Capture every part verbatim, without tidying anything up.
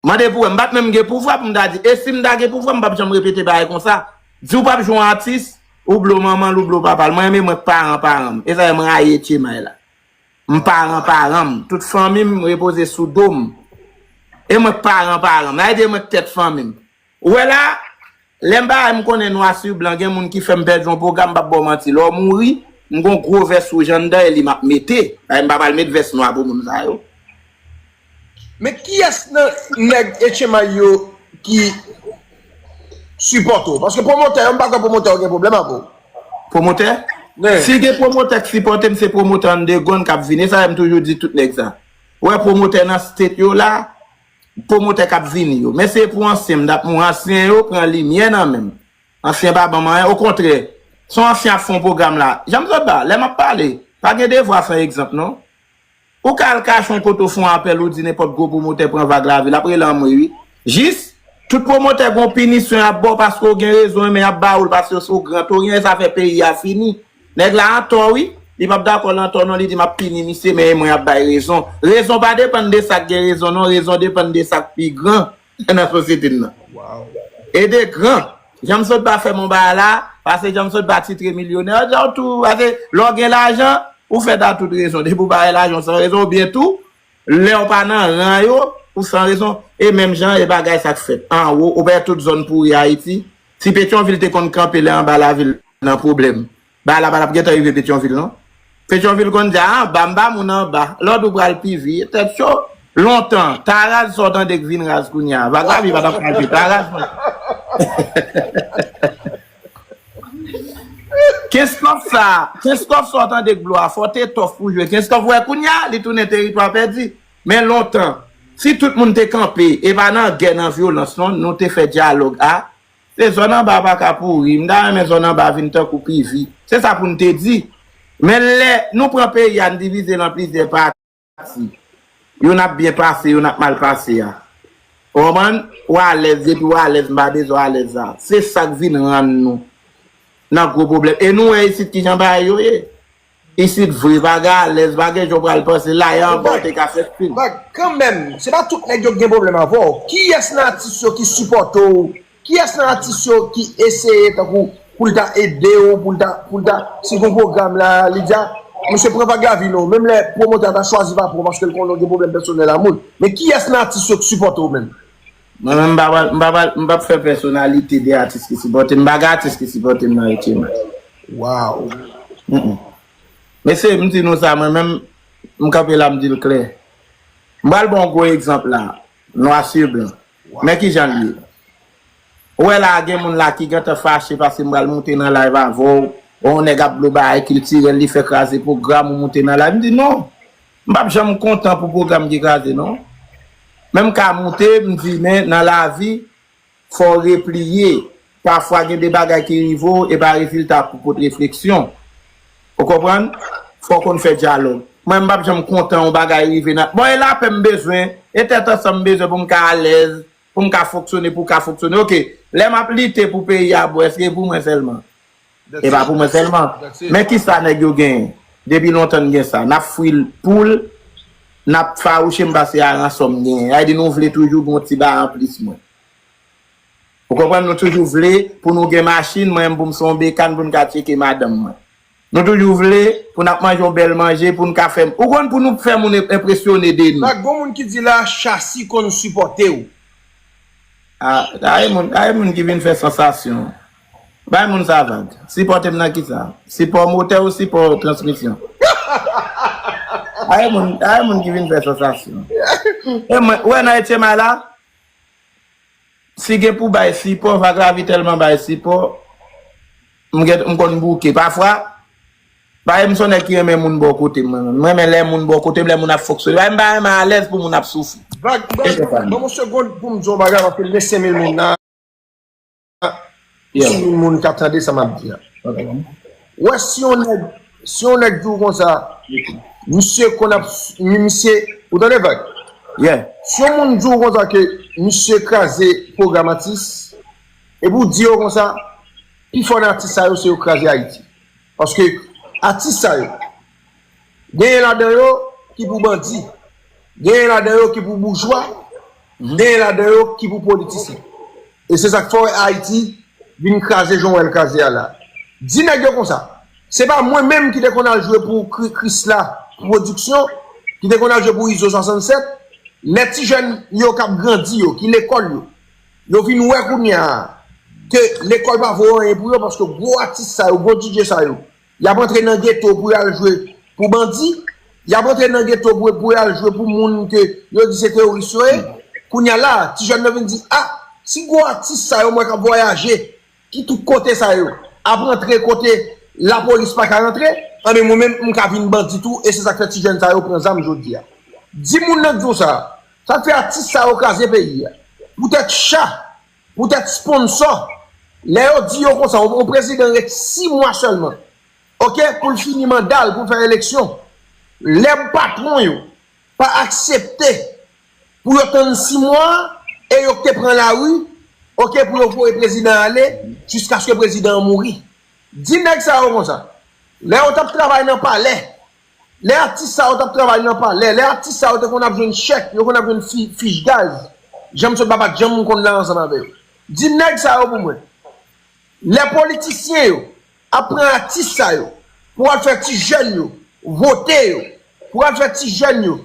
Mande pou wè, m pa t menm gen pouvwa pou m ta di. E si m ta gen pouvwa, m p ap janm repete bagay konsa. Di w p ap jwe yon atis, ou blo manman l, ou blo papa l. Mwen menm, mwen k paran paran m. E sa fè m rayi Etchemay la. M paran paran m. Tout fanmi m repoze sou do m. E mwen k paran paran m. Sa vle di e mwen k tèt fanmi m. Ou wè la, lè m bagay m konnen nwa si blan, gen moun ki fè m pèdi yon pwogram, m p ap ba w manti. Lè w mouri, m gon gwo vès wouj anndan e li m ap mete. Bagay m pa pral met vès nwa pou moun sa yo. Men kiyès nan nèg Etchemay yo ki sipòte w? Paske pwomotè yo, m pa kwè pwomotè yo gen pwoblèm avè w. Pwomotè? Si gen pwomotè k sipòte m, se pwomotè underground k ap vini. E sa fè m toujou di tout nèg sa. Ou wè pwomotè nan state yo la, pwomotè k ap vini yo. Men se pou ansyen m t ap mouri. Ansyen yo pran limyè nan men m. Ansyen pa ban m anyen. Okontrè, si yon ansyen ap fè yon pwogram la, jan m sot ba, lè m ap pale, pa gen devwa san egzanp non. Ou ka al kache yon kote ou fè yon apèl ou di nenpòt gwo pwomotè pran vag lavi l ap rele anmwe wi. Jis, tout pwomotè gon pinisyon y ap ba w paske w gen rezon men y ap ba ou l paske se w gran tou yen sa fè peyi a fini. Nèg la antò wi, li p ap dakò l antò non, li di m ap pini misye men e mwen y ap bay rezon. Rezon pa depann de sa k gen rezon non, rezon depann de sa k pi gran nan sosyete n nan. E de gran, jan m sot ba fè m yon bagay la, pase jan m sot ba titre milyonè, yo di w tou, pase lè w gen lajan, ou fèt a tout rezon. Depi w pa gen lajan, w san rezon, oubyen tou, lè w pa nan ran yo, ou san rezon. E menm jan, e bagay sa k fèt anwo, ou wè tout zòn pouri Ayiti. Si Petyonvil te konn kanpe lè anba lavil nan pwoblèm, bagay la pa t ap gentan rive Petyonvil non. Petyonvil konn di a anba m pa moun anba, lòd ou pral pi vi, tèt cho. Lontan, ta raz sa w tande k vin raz kounye a. Vag lavi pa t ap pral pi ta raz non. Kenskòf sa, Kenskòf sa w tande k blo a, fò w te tòf pou jwe. Kenskòf wè kounye a, li tounen teritwa pèdi. Men lontan, si tout moun te kanpe, e pa nan gè, nan vyolans non, nou te fè dyalòg a, se zòn anba pa ka pouri. M ta renmen zòn anba vin tankou pi vi. Se sa pou n te di. Men lè nou pran peyi a, n divize l an plizyè pati. Youn ap byen pase, youn ap mal pase a. Ou konprann? Ou alèz, depi w alèz, m pa bezwen w alèz a. Se sa k vin rann nou nan gwo pwoblèm. E nou wè isit kijan bagay yo ye. Isit vre, pa gen alèz, pa gen jan w pral panse la e anba w te ka fè fim. Vag, kanmenm, se pa tout nèg yo k gen pwoblèm avè w. Kiyès nan atis yo ki sipòte w? Kiyès nan atis yo ki eseye tankou pou l ta ede w, pou l ta, pou l ta, si gon pwogram la, li di a, mesye pran vag lavi non, menm lè pwomotè a ta chwazi pa pran w paske l konnen w gen pwoblèm pèsonèl a moun. Men kiyès nan atis yo k sipòte w menm? Mwen menm m pa pral, m pa pral, m p ap fè pèsonalite de atis ki sipòte m, m pa gen atis ki sipòte m nan Etchemay. Waw. Mesye, m di nou sa, mwen menm, m kanpe la, m di l klè. M pral ba w yon gwo egzanp la, nwa si blan. Men kijan l ye. Ou wè la, gen moun la ki gentan fache paske m pral moute nan live avè w. Yon nèg ap blo bagay kiltirèl, li fè kraze pwogram ou moute nan live. M di non, m p ap janm kontan pou pwogram ki kraze non. Men m ka moute, m di men nan lavi, fò w repliye. Pafwa gen de bagay ki rive w, e pa rezilta pou pot refleksyon. Ou konprann? Fò w konn fè dyalòg. Mwen, m p ap janm kontan yon bagay rive nan. Bon, e lapè m bezwen, e tèt ansanm m bezwen pou m ka alèz, pou m ka fonksyone, pou w ka fonksyone. Oke, lè m ap lite pou peyi a, bro, èske e pou mwen sèlman? E pa pou mwen sèlman. Men kisa nèg yo genyen? Depi lontan n gen sa. N ap fwi l pou l, n ap fawouche m pase a ransò m genyen. Sa vle di nou vle toujou gen yon ti bagay anplis mwen. Ou konprann? Nou toujou vle pou nou gen machin, mwen menm pou m se yon bekàn pou n ka tcheke madanm mwen. Nou toujou vle pou n ap manje yon bèl manje, pou n ka fè, ou konn, pou nou fè moun enpresyone de nou. Vag, gon moun ki di la, Chasi konn sipòte w. A, a e moun, a e moun ki vin fè sansasyon. Bay moun sa vag. Sipòte m nan kisa? Sipò motè ou sipò transmisyon? A e moun, a e moun ki vin fè sansasyon. E mwen, ou wè nan Etchemay la, si gen pou bay sipò, Vag Lavi tèlman bay sipò, m gen, m konn bouke. Pafwa, pa e m se yon nèg ki renmen moun bò kote m, mwen menm. M renmen lè moun bò kote m, lè moun ap fonksyone. Pa e m pa renmen alèz pou moun ap soufri. Vag, ban m yon segonn pou m di yon bagay, paske m gen senk mil moun la. Sou moun k ap tande sa m ap di a. Ou wè, si yon nèg, si yon nèg di w konsa, misye konn ap, misye, ou tande Vag? Si yon moun di w konsa ke misye kraze pwogram atis, epi w di yo konsa, pifò nan atis sa yo, se yo kraze Ayiti. Paske atis sa yo, genyen ladan yo ki pou bandi, genyen ladan yo ki pou boujwa, Genyen ladan yo ki pou politisyen. E se sa k fè w wè Ayiti vin kraze jan w wè l kraze a la. Di nèg yo konsa, se pa mwen menm ki te konn al jwe pou Kri- Krisla Pwodiksyon, ki te konn al jwe pou Izo swasannsèt, lè ti jèn yo k ap grandi yo, ki lekòl yo, yo vin wè kounye a ke lekòl pa vo anyen pou yo, paske gwo atis sa yo, gwo D J sa yo, y ap antre nan geto pou y al jwe pou bandi, y ap antre nan geto pou, pou y al jwe pou moun ke yo di se teworis yo ye. Kounye a la, ti jèn nan vin di, ah, si gwo atis sa yo m wè k ap vwayaje, ki tout kote sa yo, ap rantre kote lapolis pa ka rantre, anben mwen menm, m ka vin bandi tou, e se sa k fè ti jèn sa yo pran zam jodi a. Di moun nan k di w sa, sa k fè atis sa yo kraze peyi a. Poutèt cha, poutèt sponsò, lè yo di yo konsa, yon prezidan ret sis mwa sèlman, oke, pou l fini manda l, pou l fè eleksyon, lè patwon yo pa aksepte pou yo tann sis mwa e yo te pran lari, oke, pou yo voye prezidan ale jiskaske prezidan an mouri. Di nèg sa yo konsa, lè yo t ap travay nan palè, lè atis sa yo t ap travay nan palè, lè atis sa yo te konn ap jwenn chèk, yo konn ap jwenn fi- fich gaz, Jean Michel Baba janm konn la ansanm avè yo. Di nèg sa yo pou mwen, lè politisyen yo ap pran atis sa yo pou al fè ti jèn yo vote yo, pou al fè ti jèn yo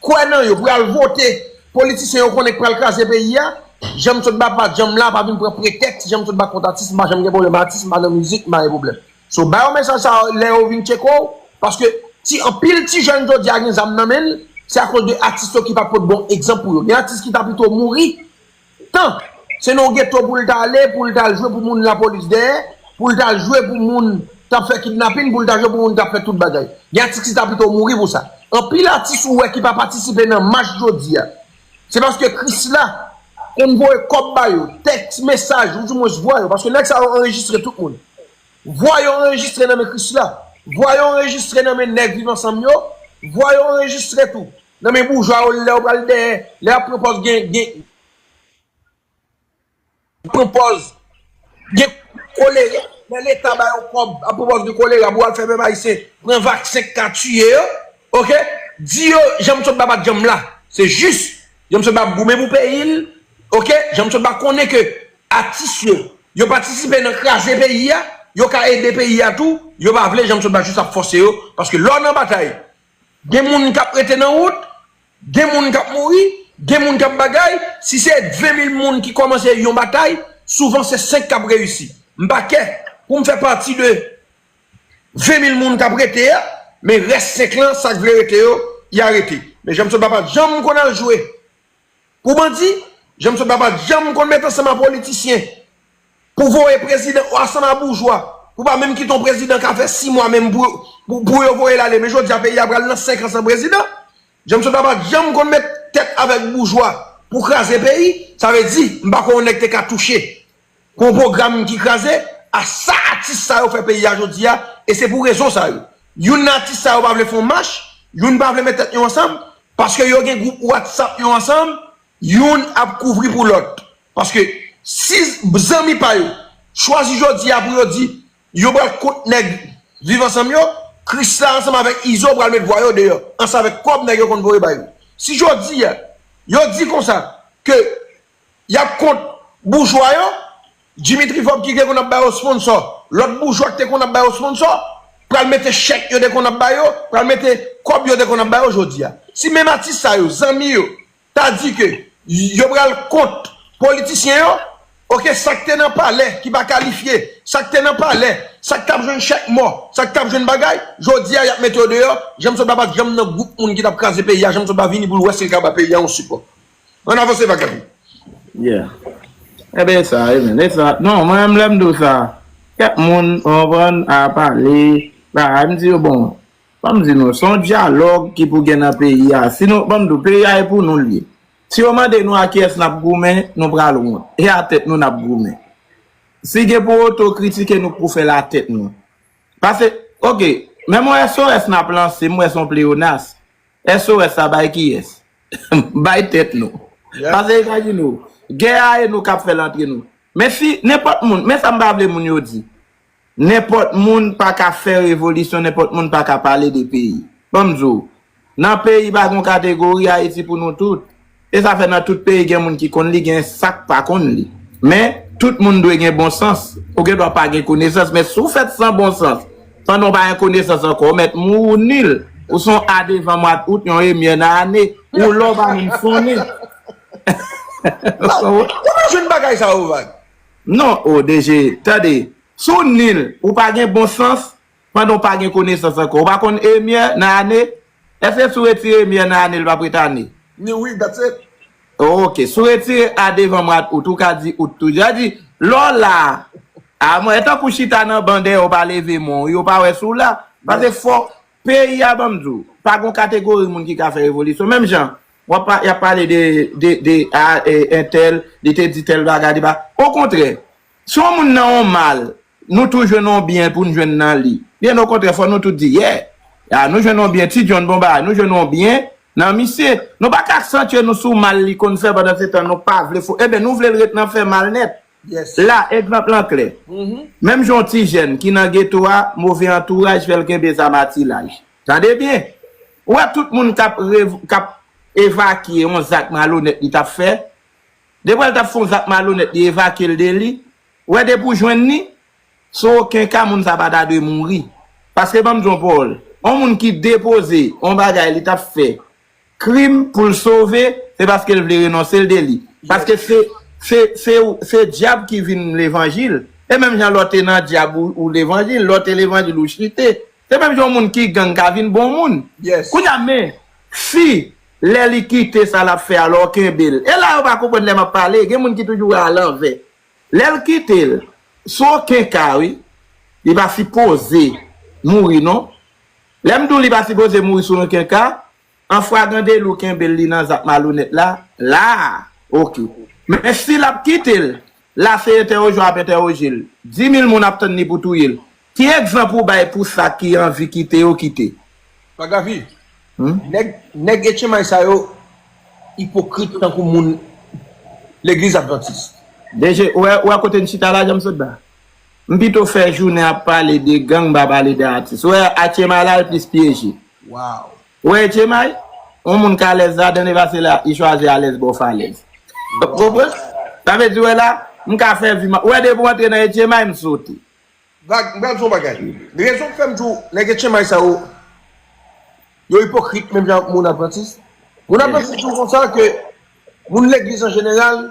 kwè nan yo, pou al vote politisyen yo konnen k pral kraze peyi a, Jean Michel Baba pa janm la, pa vin pran pretèks, Jean Michel Baba kont atis, m pa janm gen pwoblèm atis, m pa nan mizik, m pa gen pwoblèm. So, ba yo mesaj sa yo lè yo vin tcheke w, paske ti anpil ti jèn jodi a gen zam nan men l, se akoz de atis yo ki pa t pot bon egzanp pou yo. Gen atis ki ta pito mouri, tan se nan yon geto pou l ta ale, pou l ta al jwe pou moun lapolis dèyè, pou l ta al jwe pou moun k ap fè kidnapin, pou l ta jwe pou moun k ap fè tout bagay. Gen atis ki ta pito mouri pou sa. Anpil atis ou wè ki pa patisipe nan mach jodi a, se paske Krisla konn voye kòb ba yo, tèks, mesaj, ou dimwens vwa yo, paske nèg sa yo anrejistre tout moun. Vwa yo anrejistre nan men Krisla. Vwa yo anrejistre nan men nèg Viv Ansanm yo. Vwa yo anrejistre tou nan men boujwa yo lè yo pral dèyè, lè y ap pran pòz gen, gen, pran pòz gen kolera, lè Leta ba yo kòb, ap pran pòz gen kolera pou al fè pèp ayisyen pran vaksen k ka tiye yo, oke? Di yo, Jean Michel Baba janm la. Se jis, Jean Michel Baba ap goumen pou peyi l, oke? Jean Michel Baba konnen ke atis yo, yo patisipe nan kraze peyi a, yo ka ede peyi a tou, yo pa vle, Jean Michel Baba jis ap fòse yo, paske lè w nan batay, gen moun k ap rete nan wout, gen moun k ap mouri, gen moun k ap bagay. Si se ven mil moun ki kòmanse yon batay, souvan se senk k ap reyisi. M pa kè pou m fè pati de ven mil moun k ap rete a, men rès senk lan, sa k vle rete yo, y a rete. Men Jean Michel Baba janm konn al jwe pou bandi, Jean Michel Baba janm konn met ansanm a politisyen pou voye prezidan ansanm a boujwa, pou pa menm kite yon prezidan ka fè sis mwa menm pou, pou, pou yo voye l ale. Men jodi a peyi a pral nan senk an san prezidan. Jean Michel Baba janm konn met tèt avèk boujwa pou kraze peyi. Sa vle di, m pa kwè yon nèg te ka touche pou yon pwogram ki kraze, a sa atis sa yo fè peyi a jodi a, e se pou rezon sa yo. Youn nan atis sa yo pa vle fè yon mach, youn pa vle met tèt yo ansanm, paske yo gen gwoup WhatsApp yo ansanm, youn ap kouvri pou lòt. Paske si zanmi pa yo chwazi jodi a pou yo di yo pral kont nèg Viv Ansanm yo, Krisla ansanm avèk Izo pral met vwa yo deyò, ansanm avèk kòb nèg yo konn voye ba yo. Si jodi a yo di konsa ke y ap kont boujwa yo, Dimitri Vorbe ki te konn ap ba yo sponsò, lòt boujwa ki te konn ap ba yo sponsò, pral mete chèk yo te konn ap ba yo, pral mete kòb yo te konn ap ba yo jodi a. Si menm atis sa yo, zanmi yo, ta di ke yo pral kont politisyen yo, oke, sa k te nan palè ki pa kalifye, sa k te nan palè, sa k t ap jwenn chèk mò, sa k t ap jwenn bagay, jodi a y ap mete yo deyò. Jean Michel Baba pa t janm nan gwoup moun ki t ap kraze peyi a, Jean Michel Baba vini pou l wè si l ka ba peyi a yon sipò. Ann avanse, Vagabon. Yeah. Ebyen sa, ebyen, e sa. Non, mwen menm lè m di w sa, kèk moun, ou konprann, a pale, bagay, m di yo, bon, ban m di nou, se yon dyalòg ki pou gen nan peyi a. Si nou, ban m di w, peyi a e pou nou l ye. Si yo mande nou a kiyès n ap goumen, nou pral wont. E a tèt nou n ap goumen. Si gen pou otokritike nou, pou fè l a tèt nou. Paske, oke, menm yon S O S n ap lanse, m wè se yon pleyonas. S O S sa bay kiyès? Bay tèt nou. Paske imajine w, gè a e nou k ap fè l antre nou. Men si nenpòt moun, men sa m pa vle moun yo di. Nenpòt moun pa ka fè revolisyon, nenpòt moun pa ka pale de peyi. Ban m di w, nan peyi pa gen yon kategori, Ayiti pou nou tout. E sa fè nan tout peyi gen moun ki konn li, gen sa k pa konn li. Men, tout moun dwe gen bon sans. Ou gen dwa pa gen konesans, men si w fèt san bon sans, pandan w pa gen konesans ankò, ou mèt mouri nil. Ou se yon A devan mwa out, yon emyè nan ane, ou lè w pa menm sonnen. Kote w jwenn bagay sa yo, Vag? Non, o D G, tande, si w nil, ou pa gen bon sans, pandan w pa gen konesans ankò. Ou pa konn emyè nan ane? Èske si w retire emyè nan ane, l p ap ret ane? Ni wi, that's it. Ok, si w retire A devan mwa out, ou ka di out toujou. Sa di, lè w la a, a mwen, e tankou chita nan ban dèyè, ou pa leve men w, yo pa wè si w la. Paske fò, peyi a, ban m di w, pa gon kategori moun ki ka fè revolisyon. Menm jan, w ap pa, y ap pale de, de, de, a, e, entèl, li te di tèl bagay, li pa. Okontrè, si yon moun nan yon mal, nou tou jwenn yon byen pou n jwenn nan li. Byen okontrè, fò nou tout di, yeah, a, nou jwenn yon byen, Ti John bon bagay, nou jwenn yon byen nan misye. Nou pa ka aksantye nou sou mal li konn fè pandan se tan nou pa vle fou. Eben, nou vle l ret nan fè mal nèt. La, egzanp lan klè. Menm jan yon ti jèn ki nan geto a, move antouraj fè l kenbe zam a ti laj. Tande byen. Ou wè tout moun k ap, k ap evakye yon zak malonèt li t ap fè. Depi w wè l t ap fè yon zak malonèt, li evakye l de li. Ou wè depi w jwenn li, sou okenn ka moun sa pa ta dwe mouri. Paske ban m di w yon pawòl. Yon moun ki depoze yon bagay li t ap fè krim pou l sove, se paske l vle renonse l de li. Paske se se se se dyab ki vin levanjil. E menm jan lè w te nan dyab ou, ou levanjil, lè w te levanjil ou chite. Se menm jan yon moun ki gang ka vin bon moun. Kounye a men, si lè li kite sa l ap fè a, lè w kenbe l. E la yo pa konprann lè m ap pale, gen moun ki toujou wè a lanvè. Lè l kite l, sou okenn ka wi, li pa sipoze mouri non. Lè m di w li pa sipoze mouri sou okenn ka, an flagrant délit ou kenbe l li nan zak malonèt la, la a, oke. Men si l ap kite l, la se entèwoje w ap entèwoje l. Dimil moun ap tann li pou touye l. Ki egzanp ou bay pou sa ki anvi kite yo kite? Pagavi, nèg nèg etchenmay sa yo ipokrit tankou moun legliz advantis. Deje, ou wè, ou wè kote n chita la, jan m sot la? M pito fè jounen ap pale de gang, m pa pale de atis. Ou wè, etchenmay la, l plis pyeje. Ou wè etchenmay? Yon moun k alèz ladan l, e pa se la, li chwazi alèz bò falèz. Ou konprann? Sa vle di, wè la, m ka fè vi m. Ou wè, depi w antre nan etchenmay, m sote. Vag, m pral di w yon bagay. Rezon k fè m di w nèg etchenmay sa yo, yo ipokrit menm jan ak moun advantis. Moun advantis di w konsa ke moun legliz an jeneral,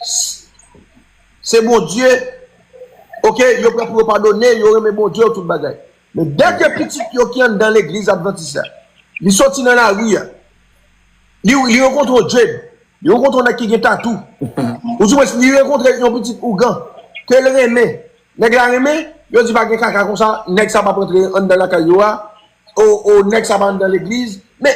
s- se Bondye, oke, yo prè pou yo padone, yo renmen Bondye, yo tout bagay. Men dèke pitit yo ki anndan legliz advantis la, li soti nan lari a, li, li rankontre yon djed, li rankontre yon nèg ki gen tatou, oudimwens li rankontre yon pitit ougan ke l renmen, nèg la renmen, yo di pa gen kaka konsa, nèg sa p ap rantre anndan lakay yo a, o, o nèg sa pa anndan legliz. Men,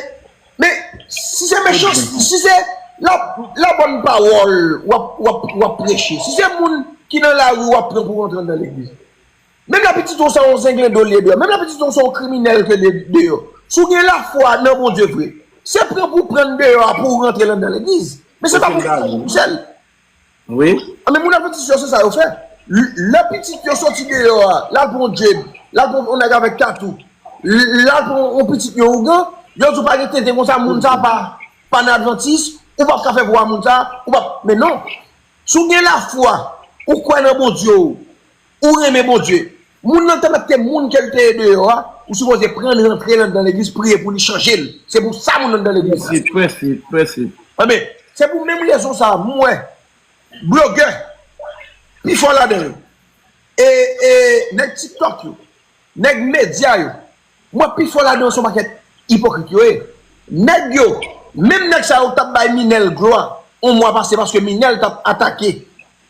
men, si se mechanste, si se la, la bòn pawòl w ap, w ap, w ap preche, si se moun ki nan lari w ap pran pou rantre anndan legliz, menm lè pitit ou se yon zenglendo l ye deyò, menm lè pitit ou se yon kriminèl ke l ye deyò, si w gen lafwa nan Bondye vre, se pran pou pran l deyò a pou w rantre l anndan legliz. Men se pa pou sèl. Wi. Anben, moun advantis yo, se sa yo fè. Lè pitit yo soti deyò a, l al pran yon djed, l al pran yon nèg avèk tatou, l al pran yon pitit yon ougan, yo di w pa gen tenten konsa, moun sa pa, pa nan advantis, ou p ap ka fè pou a moun sa, ou p ap, men non. Si w gen lafwa, ou kwè nan Bondye w, ou renmen Bondye, moun nan te mèt te moun ke l te ye deyò a, ou sipoze pran l rantre l anndan legliz, priye pou li, chanje l. Se pou sa moun nan anndan legliz la. Prensip, prensip, prensip. Anben, se pou menm rezon sa a, m wè blogè, pifò ladan yo, e, e nèg TikTok yo, nèg medya yo, m wè pifò ladan yo se yon pakèt ipokrit yo ye. Nèg yo, menm nèg sa yo k t ap bay Minèl glwa yon mwa pase paske Minèl t ap atake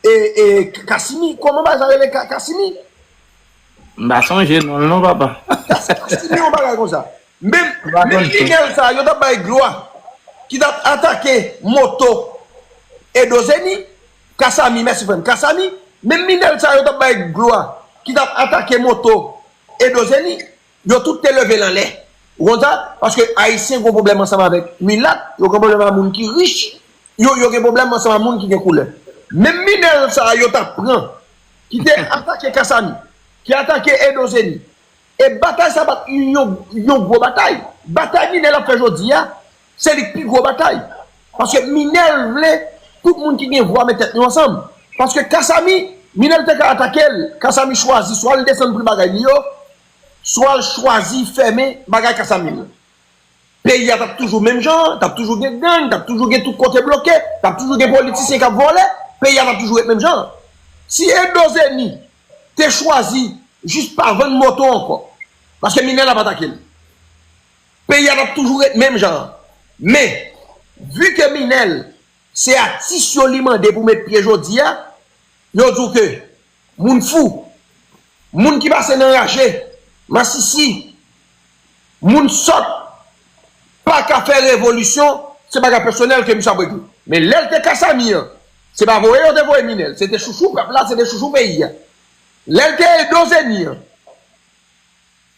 e, e Kasimi. Kòman bagay sa rele, Ka- Kasimi? M pa sonje non l non, papa. Kasimi yon bagay konsa. Menm, menm Minèl sa yo t ap bay glwa, ki t ap atake moto Edozeni, Kasami, mèsi frè m, Kasami, menm Minèl sa yo t ap bay glwa, ki t ap atake moto Edozeni, yo tout te leve l anlè. Ou konn sa? Paske Ayisyen gen pwoblèm ansanm avèk milat, yo gen pwoblèm ak moun ki rich, yo, yo gen pwoblèm ansanm ak moun ki gen koulè. Menm Minèl sa yo t ap pran, ki te atake Kasami, ki atake Edozeni, e batay sa pa t yon, yon gwo batay. Batay Minèl ap fè jodi a, se li k pi gwo batay. Paske Minèl vle tout moun ki gen vwa met tèt nou ansanm. Paske Kasami, Minèl te ka atake l, Kasami chwazi swa l desann pri bagay li yo, swa l chwazi fèmen bagay Kasami l. Peyi a t ap toujou menm jan, t ap toujou gen gang, t ap toujou gen tout kote bloke, t ap toujou gen politisyen k ap vòlè, peyi a t ap toujou ret menm jan. Si Edo Zeni te chwazi jis pa vann moto ankò, paske Minèl ap atake l, peyi a t ap toujou ret menm jan. Men, vi ke Minèl se atis yo li mande pou met pye jodi a, yo di w ke moun fou, moun ki pase nan raje, masisi, moun sòt, pa ka fè revolisyon, se bagay pèsonèl ke misye ap regle. Men lè l te Kasami an, se pa voye yo te voye Minèl, se te chouchou pèp la, se te chouchou peyi a. Lè l te Edo Zeni an,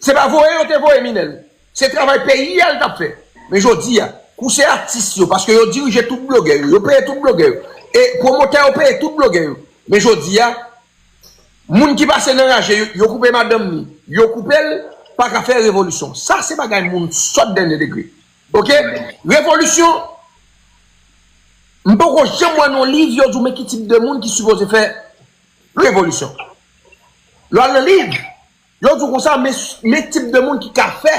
se pa voye yo te voye Minèl. Se travay peyi a l t ap fè. Men jodi a, kou se atis yo, paske yo dirije tout blogè yo, yo peye tout blogè yo. E pwomotè yo peye tout blogè yo. Men jodi a, moun ki pase nan raje, yo, yo koupe madanm ni, yo koupe l, pa ka fè revolisyon. Sa se bagay moun sòt dènye degre. Oke? Revolisyon, m poko janm wè nan liv yo di w men ki tip de moun ki sipoze fè revolisyon. Lè w al nan liv, yo di w konsa, men, men tip de moun ki ka fè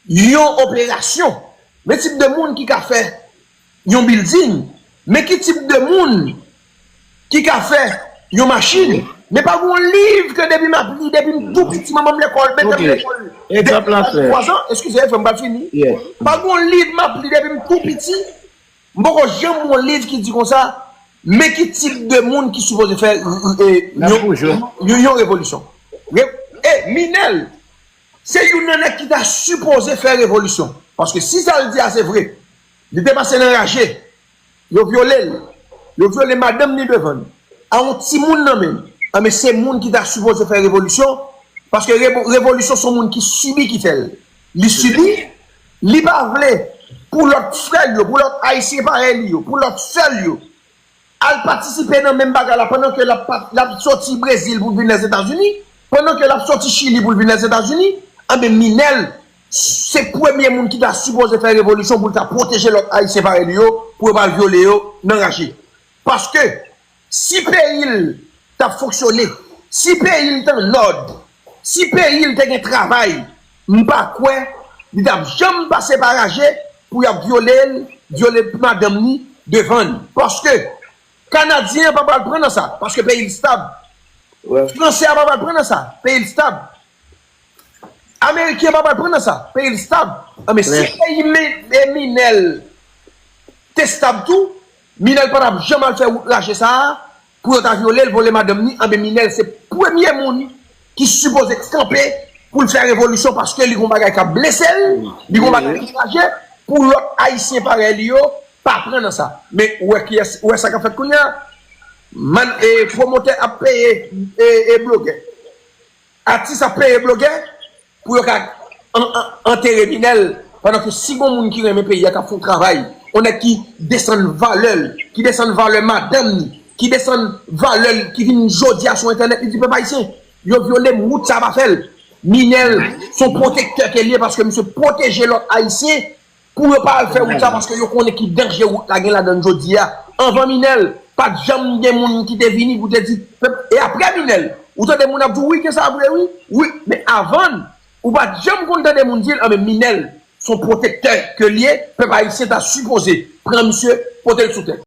yon operasyon, men tip de moun ki ka fè yon bilding, men ki tip de moun ki ka fè yon machin. Men pa gen yon liv ke depi m ap li, depi m tou piti, manman m lekòl, mete m lekòl. Depi m gen twa zan, eskize, frè m, m pral fini. Pa gen yon liv m ap li depi m tou piti, m poko janm wè yon liv ki di konsa, men ki tip de moun ki sipoze fè, e, yon, yon, yon revolisyon. Re-, e, Minèl, se youn nan nèg ki ta sipoze fè revolisyon. Paske si sa l di a se vre, li te pase nan raje, yo vyole l, yo vyole madanm ni devan l, a yon timoun nan men l. Anben, se moun ki ta sipoze fè revolisyon, paske revo-, revolisyon se yon moun ki sibi ki fè l. Li sibi, li pa vle pou lòt frè l yo, pou lòt ayisyen parèy li yo, pou lòt sè l yo, al patisipe nan menm bagay la pandan ke l ap pa-, l ap soti Brezil pou l vin Lèzetazini, pandan ke l ap soti Chili pou l vin Lèzetazini, anben, Minèl se premye moun ki ta sipoze fè revolisyon pou l ta pwoteje lòt ayisyen parèy li yo, pou yo pa al vyole yo nan raje. Paske si peyi l t ap fonksyone, si peyi l t annòd, si peyi l te gen travay, m pa kwè li t ap janm pase pa raje pou y ap vyole l, vyole madanm ni devan n. Paske Kanadyen an pa pral pran nan sa, paske peyi l stab. Fransè a pa pral pran nan sa, peyi l stab. Ameriken pa pral pran nan sa, peyi l stab. Anben, si peyi men-, e Minèl te stab tou, Minèl pa t ap janm al fè wout raje sa a, pou yo ta vyole l, vole madanm ni. Anben, Minèl se premye moun ki sipoze kanpe pou l fè revolisyon, paske li gon bagay k ap blese l, li gon bagay ki raje, pou lòt ayisyen parèy li yo pa pran nan sa. Men ou wè kiyès, ou wè sa k ap fèt kounye a? Man, e, pwomotè ap peye, e, e, blogè. Atis ap peye blogè pou yo ka an-, an-, antere Minèl, pandan ke si gon moun ki renmen peyi a, k ap fè yon travay, yon nèg ki desann valè l, ki desann valè madanm ni, ki desann valè l, ki vin jodi a sou entènèt, li di pèp ayisyen, yo vyole m, wout sa pa fè l. Minèl se yon pwotektè ke l ye paske misye pwoteje lòt ayisyen pou yo pa al fè wout sa paske yo konnen ki danje wout la gen ladan l jodi a. Anvan Minèl, pa t janm gen moun ki te vini pou te di, e apre Minèl, ou tande moun ap di w, wi, ke sa vre, wi, wi, men avan l, ou pa t janm konn tande moun di l, anben, Minèl se yon pwotektè ke l ye, pèp ayisyen ta sipoze pran misye, pote l sou tèt.